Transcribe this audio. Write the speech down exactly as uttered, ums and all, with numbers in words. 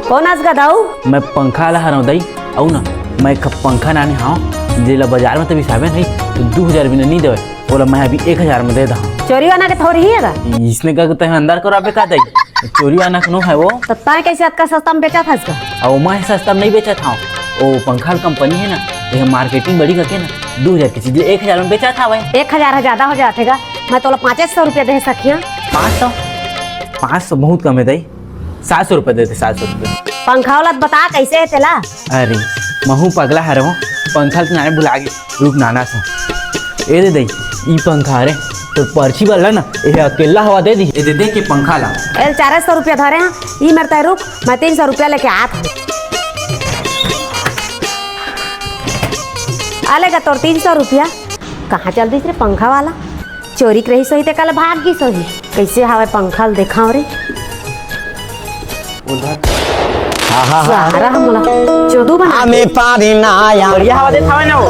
कोन अस गा दाऊ? मैं पंखा वाला हरव दई। अउ ना, मैं एक पंखा लाने हव, जेला बाजार में तो बिसाबे नहीं, तो दू हजार बिना नहीं देवय। ओला मैं अभी एक हजार में दे दहूं। चोरी वाला के थोड़ी ही हे गा। इसने का तैं अंदर कराबे का दई? चोरी वाला के नो हे वो। तो तैं कैसे अतका सस्ता में बेचत हस गा? अउ मैं सस्ता में नहीं बेचत हव। ओ पंखा वाला कंपनी हे ना, ये मार्केटिंग बड़ी करके ना, दू हजार की चीज ले एक हजार में बेचत हवय। एक हजार ह ज्यादा हो जाथे गा। मैं तोला पाँचे सौ रुपया दे सकिया। पाँच सौ? पाँच सौ बहुत कम हे दई। सात सौ रुपया देते, सात सौ रुपया। पंखा वाला बता कैसे हे तेला? अरे, महू पगला हरव, पंखा ल तो लाने भुला गे। रुक नाना सा। ए दे दई, ई पंखा हरे, तोर पर्ची वाला ना, ए अकेला हवा दे दी। ए दे दे के पंखा ला। एल चार सौ रुपया धरे हंव, ई मेर तैं रुक, मैं तीन सौ रुपया लेके आत हंव। आ ले गा तोर तीन सौ रुपया। कहाँ चल दिस रे पंखा वाला? चोरी के रहिस होही ते कल भाग गिस होही। कैसे हवय पंखा ल देखाव रे। सारा हमला चोदू बना। हमें पानी ना आया। बढ़िया हवा देत हवय ना वो।